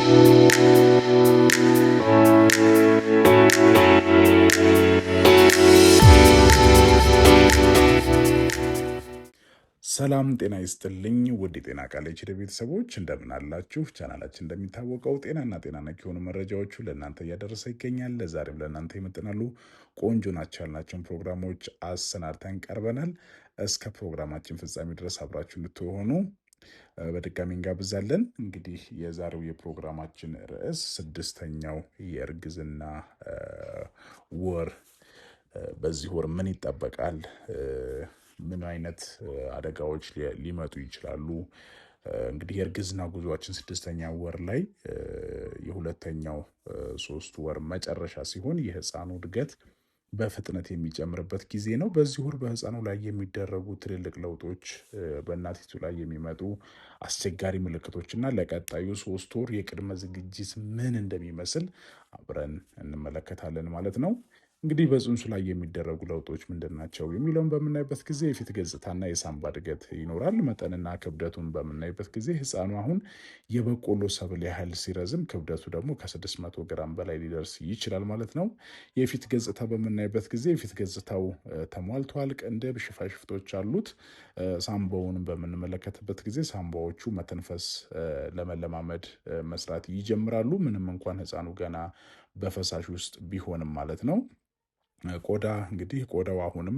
ሰላም ጤና ይስጥልኝ ውድ የጤና ቃል HD ቤተሰቦች እንደምን አላችሁ? ቻናላችን እንደሚታወቀው ጤናና ጤና ነክ የሆኑ መረጃዎቹ ለእናንተ እያደረሰ ይገኛል። ለዛሬም ለእናንተ ይመጥናሉ ቆንጆ ናቸው ያልናቸውን ፕሮግራሞች አሰናድተን ቀርበናል። እስከ ፕሮግራማችን ፍጻሜ ድረስ አብራችሁ እንድትሆኑ በድጋሚ እንጋብዛለን። እንግዲህ የዛሬው የፕሮግራማችን ርዕስ ስድስተኛው የእርግዝና ወር፣ በዚህ ወር ምን ይጠበቃል? ምን አይነት አደጋዎች ሊመጡ ይችላሉ? እንግዲህ የእርግዝና ጉዟችን ስድስተኛ ወር ላይ የሁለተኛው 3 ወር መጨረሻ ሲሆን የህፃኑ እድገት በፍጥነት የሚጨምርበት ጊዜ ነው። በዚህ ወር በህፃኑ ላይ የሚደረጉ ትልልቅ ለውጦች፣ በእናቲቱ ላይ የሚመጡ አስቸጋሪ ምልክቶች እና ለቀጣዩ 3 ወር የቅድመ ዝግጅት ምን እንደሚመስል አብረን እንመለከታለን ማለት ነው። እንግዲህ በጽንሱ ላይ የሚደረጉ ለውጦች ምንድን ናቸው የሚለውን በምናይበት ጊዜ የፊት ገጽታና የሳምባ እድገት ይኖራል። መጠንና ክብደቱን በምናይበት ጊዜ ህፃኑ አሁን የበቆሎ ሰብል ያህል ሲረዝም ክብደቱ ደግሞ ከ600 ግራም በላይ ሊደርስ ይችላል ማለት ነው። የፊት ገጽታ በምናይበት ጊዜ የፊት ገጽታው ተሟልቷል። ቅንድብ፣ ሽፋሽፍቶች አሉት። ሳምባውንም በምንመለከትበት ጊዜ ሳምባዎቹ መተንፈስ ለመለማመድ መስራት ይጀምራሉ። ምንም እንኳን ህፃኑ ገና በፈሳሽ ውስጥ ቢሆንም ማለት ነው። ቆዳ እንግዲህ ቆዳው አሁንም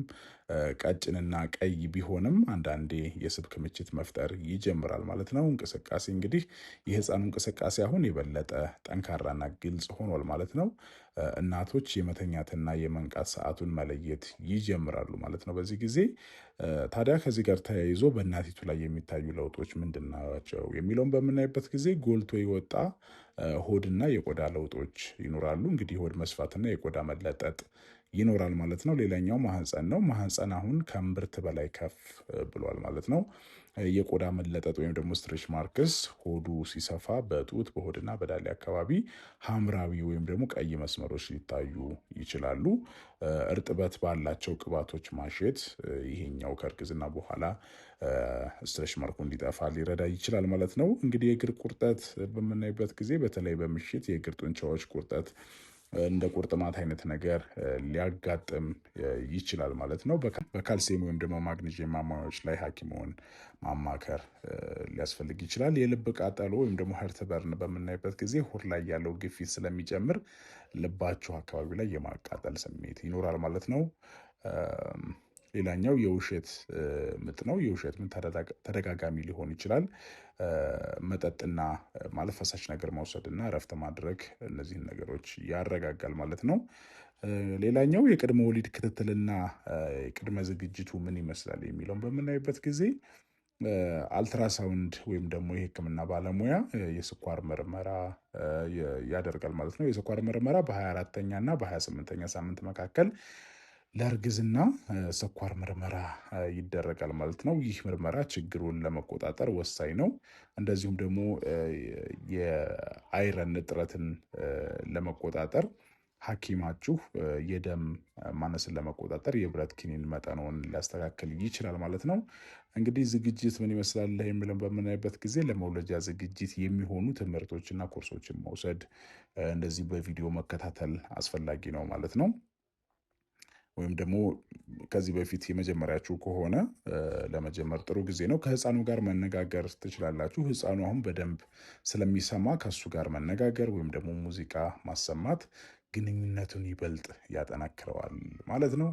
ቀጭንና ቀይ ቢሆንም አንዳንዴ የስብ ክምችት መፍጠር ይጀምራል ማለት ነው። እንቅስቃሴ እንግዲህ የህፃኑ እንቅስቃሴ አሁን የበለጠ ጠንካራና ግልጽ ሆኗል ማለት ነው። እናቶች የመተኛትና የመንቃት ሰዓቱን መለየት ይጀምራሉ ማለት ነው። በዚህ ጊዜ ታዲያ ከዚህ ጋር ተያይዞ በእናቲቱ ላይ የሚታዩ ለውጦች ምንድን ናቸው የሚለውን በምናይበት ጊዜ ጎልቶ የወጣ ሆድና የቆዳ ለውጦች ይኖራሉ። እንግዲህ የሆድ መስፋትና የቆዳ መለጠጥ ይኖራል ማለት ነው። ሌላኛው ማህፀን ነው። ማህፀን አሁን ከእምብርት በላይ ከፍ ብሏል ማለት ነው። የቆዳ መለጠጥ ወይም ደግሞ stretch marks ሆዱ ሲሰፋ በጡት በሆድና በዳሌ አካባቢ ሐምራዊ ወይም ደግሞ ቀይ መስመሮች ሊታዩ ይችላሉ። እርጥበት ባላቸው ቅባቶች ማሸት ይሄኛው ከእርግዝና በኋላ stretch mark ኡ እንዲጠፋ ሊረዳ ይችላል ማለት ነው። እንግዲህ የእግር ቁርጠት በምናይበት ጊዜ በተለይ በምሽት የእግር ጡንቻዎች ቁርጠት እንደ ቁርጥማት አይነት ነገር ሊያጋጥም ይችላል ማለት ነው። በካልሲየም ወይም ደግሞ ማግኔዥየም ማሟያዎች ላይ ሐኪሙን ማማከር ሊያስፈልግ ይችላል። የልብ ቃጠሎ ወይም ደግሞ heartburn በምናይበት ጊዜ ሆድ ላይ ያለው ግፊት ስለሚጨምር ልባችሁ አካባቢ ላይ የማቃጠል ስሜት ይኖራል ማለት ነው። ሌላኛው የውሸት ምጥ ነው። የውሸት ምጥ ተደጋጋሚ ሊሆን ይችላል። መጠጥና ማለት ፈሳሽ ነገር መውሰድና እረፍት ማድረግ እነዚህን ነገሮች ያረጋጋል ማለት ነው። ሌላኛው የቅድመ ወሊድ ክትትልና የቅድመ ዝግጅቱ ምን ይመስላል የሚለውን በምናይበት ጊዜ አልትራሳውንድ ወይም ደግሞ የሕክምና ባለሙያ የስኳር ምርመራ ያደርጋል ማለት ነው። የስኳር ምርመራ በ24ኛ እና በ28ኛ ሳምንት መካከል ለእርግዝና ስኳር ምርመራ ይደረጋል ማለት ነው። ይህ ምርመራ ችግሩን ለመቆጣጠር ወሳኝ ነው። እንደዚሁም ደግሞ የ iron እጥረትን ለመቆጣጠር ሐኪማችሁ የደም ማነስን ለመቆጣጠር የብረት ኪኒን መጠኑን ሊያስተካክል ይችላል ማለት ነው። እንግዲህ ዝግጅት ምን ይመስላል የሚለውን በምናይበት ጊዜ ለመውለጃ ዝግጅት የሚሆኑ ትምህርቶችና ኮርሶችን መውሰድ እንደዚህ በቪዲዮ መከታተል አስፈላጊ ነው ማለት ነው። ወይም ደግሞ ከዚህ በፊት የመጀመሪያችሁ ከሆነ ለመጀመር ጥሩ ጊዜ ነው። ከህፃኑ ጋር መነጋገር ትችላላችሁ። ህፃኑ አሁን በደንብ ስለሚሰማ ከሱ ጋር መነጋገር ወይም ደግሞ ሙዚቃ ማሰማት ግንኙነቱን ይበልጥ ያጠናክረዋል ማለት ነው።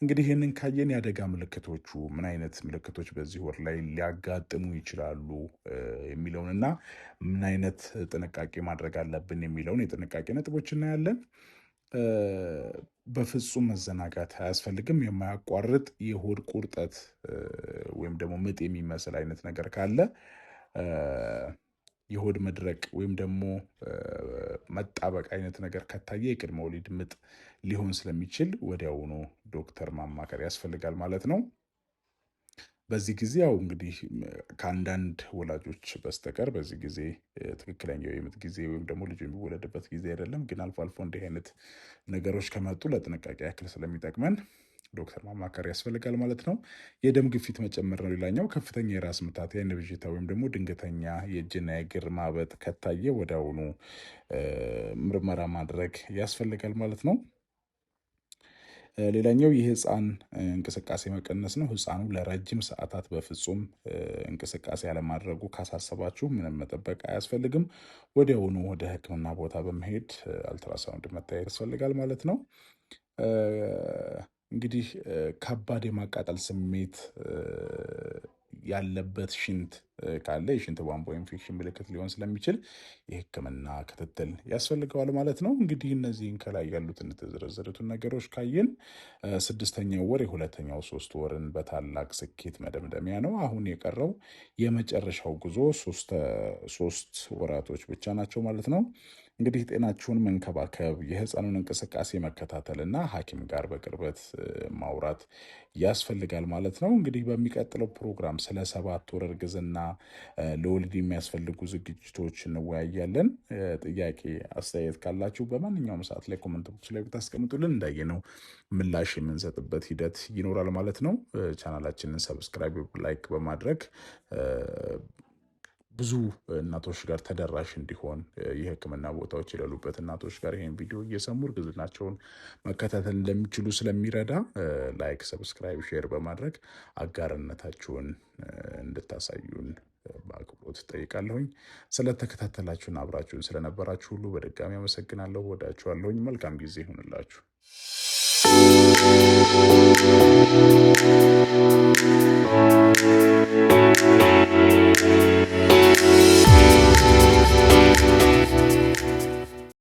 እንግዲህ ይህንን ካየን የአደጋ ምልክቶቹ ምን አይነት ምልክቶች በዚህ ወር ላይ ሊያጋጥሙ ይችላሉ የሚለውንና ምን አይነት ጥንቃቄ ማድረግ አለብን የሚለውን የጥንቃቄ ነጥቦች እናያለን። በፍጹም መዘናጋት አያስፈልግም። የማያቋርጥ የሆድ ቁርጠት ወይም ደግሞ ምጥ የሚመስል አይነት ነገር ካለ፣ የሆድ መድረቅ ወይም ደግሞ መጣበቅ አይነት ነገር ከታየ የቅድመ ወሊድ ምጥ ሊሆን ስለሚችል ወዲያውኑ ዶክተር ማማከር ያስፈልጋል ማለት ነው። በዚህ ጊዜ ያው እንግዲህ ከአንዳንድ ወላጆች በስተቀር በዚህ ጊዜ ትክክለኛው የምጥ ጊዜ ወይም ደግሞ ልጁ የሚወለድበት ጊዜ አይደለም። ግን አልፎ አልፎ እንዲህ አይነት ነገሮች ከመጡ ለጥንቃቄ ያክል ስለሚጠቅመን ዶክተር ማማከር ያስፈልጋል ማለት ነው። የደም ግፊት መጨመር ነው ሌላኛው። ከፍተኛ የራስ ምታት፣ የአይን ብዥታ ወይም ደግሞ ድንገተኛ የእጅና የእግር ማበጥ ከታየ ወዲያውኑ ምርመራ ማድረግ ያስፈልጋል ማለት ነው። ሌላኛው የህፃን እንቅስቃሴ መቀነስ ነው። ህፃኑ ለረጅም ሰዓታት በፍጹም እንቅስቃሴ ያለማድረጉ ካሳሰባችሁ ምንም መጠበቅ አያስፈልግም። ወዲያውኑ ወደ ሕክምና ቦታ በመሄድ አልትራሳውንድ መታየት ያስፈልጋል ማለት ነው። እንግዲህ ከባድ የማቃጠል ስሜት ያለበት ሽንት ካለ የሽንት ቧንቧ ኢንፌክሽን ምልክት ሊሆን ስለሚችል የህክምና ክትትል ያስፈልገዋል ማለት ነው። እንግዲህ እነዚህን ከላይ ያሉትን የተዘረዘሩትን ነገሮች ካየን 6ኛው ወር የሁለተኛው 3 ወርን በታላቅ ስኬት መደምደሚያ ነው። አሁን የቀረው የመጨረሻው ጉዞ 3 ወራቶች ብቻ ናቸው ማለት ነው። እንግዲህ ጤናችሁን መንከባከብ፣ የህፃኑን እንቅስቃሴ መከታተልና ሐኪም ጋር በቅርበት ማውራት ያስፈልጋል ማለት ነው። እንግዲህ በሚቀጥለው ፕሮግራም ስለ 7 ወር እርግዝና ለወሊድ የሚያስፈልጉ ዝግጅቶች እንወያያለን። ጥያቄ አስተያየት ካላችሁ በማንኛውም ሰዓት ላይ comment box ላይ ብታስቀምጡልን እንዳየነው ምላሽ የምንሰጥበት ሂደት ይኖራል ማለት ነው። ቻናላችንን subscribe፣ like በማድረግ ብዙ እናቶች ጋር ተደራሽ እንዲሆን የህክምና ቦታዎች የሌሉበት እናቶች ጋር ይሄን ቪዲዮ እየሰሙ እርግዝናቸውን መከታተል እንደሚችሉ ስለሚረዳ like፣ subscribe፣ share በማድረግ አጋርነታችሁን እንድታሳዩን በአክብሮት እጠይቃለሁኝ። ስለተከታተላችሁን አብራችሁን ስለነበራችሁ ሁሉ በድጋሚ አመሰግናለሁ። ወዳችኋለሁኝ። መልካም ጊዜ ይሁንላችሁ።